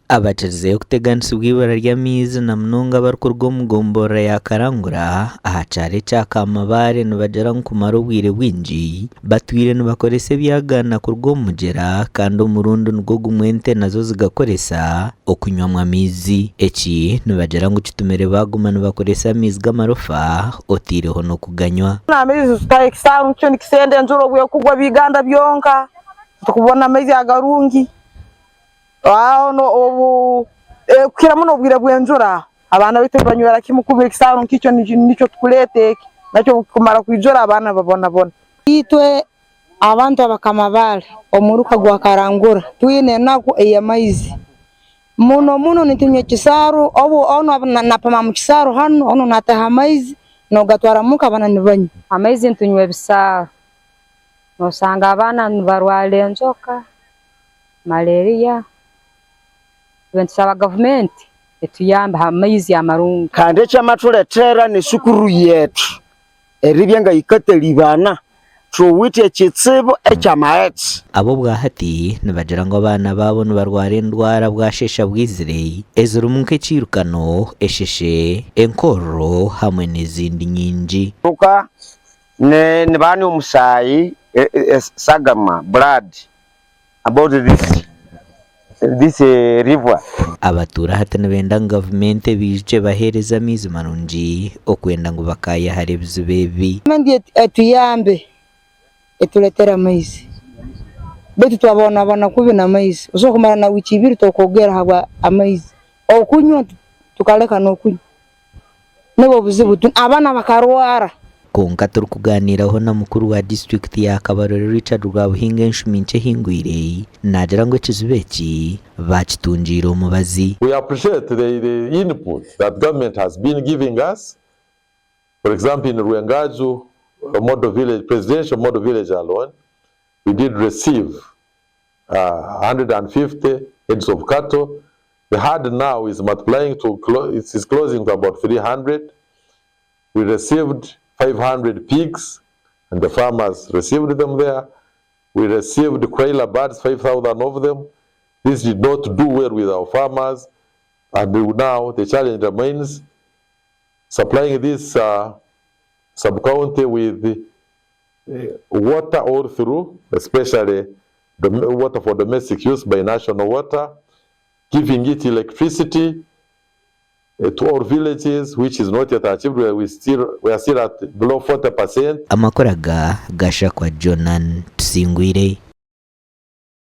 Abakirizeyo kuteganisibwa eibura ry'amaizi na munonga abarikuruga omu gomborora ya Karangura aha kyaro ekya Kamabare nibagira ngu kumara obwire bwingi batwire nibakoresa ebyagaana kuruga omu mugyera kandi omurundi nigwo gumwe ente nazo zigakoresa okunywamu amaizi. Eki nibagira ngu kitumire baaguma nibakoresa amaizi g'amarofa otaireho n'okuganywa. Amaizi tutaha ekisaaru nikyo nikisenda enjura obu ekugwa biganda byonka titukubona amaizi agarungi. Kukira muno obwire bw'enjura abaana baitu nibanywera kimu kuba ekisaaru nk'ekyo nikyo tukuleeta eki nakyo obu kikumara kwijura abaana babonabona. Itwe abantu abakamabaale omuruka gwa Karangura twine enaku ey'amaizi. Muno muno nitunywa ekisaaru obu onu napima mu kisaaru hanu onu nataha amaizi nogatwara muka abaana nibanywa. Amaizi nitunywa ebisaaru, nosanga abaana nibarwara enjoka. Malaria, itwe nitusaba gavumenti etuyambe ha maizi amarungi. Kandi ekyamatuletera nesukuru yethu eribya nga yikatalibana, thuwithe ekitsibu ekyamaghetse. Ab'obwahati nibagira ngu abaana baabo nibarwara endwara bwasheesha bwizire ezirimu nk'ekiirukano, esheshe, enkororo hamwe n'ezindi nyingi. Ruka nibanywa omusaayi, esagama, blood. about this this river. Abatuura hati nibenda ngu gavumenti ebaijukye ebaheereze amaizi marungi okwenda ngu bakaayehara ebizibu ebi. Gavumenti etuyambe eturetere amaizi beitu twabonabona kubi n'amaizi osobola kumara na wiiki ibiri tokwogera ahabwa amaizi okunywa tukareka n'okunywa. Nibwo buzibu abaana bakarwara. Kwonka turikugaaniiraho na mukuru wa disiturikiti ya Kabarole Richard Rwabuhinga enshumi nkye ehingwire, naagira ngu ekizibu eki baakitungiire omubazi. We appreciate the the input that government has been giving us, for example in Rwengaju model village, presidential model village alone, we did receive 150 heads of cattle, the herd now is multiplying to, it is closing to about 300, we received 500 pigs and the farmers received them there, we received Kuroiler birds, 5,000 of them, this did not do well with our farmers and now the challenge remains supplying this sub-county with water all through, especially the water for domestic use by National Water, giving it electricity to all villages, which is not yet achieved, where we still we are still at below 40%. Amakuru aga gashakwa Jonan Tusingwire.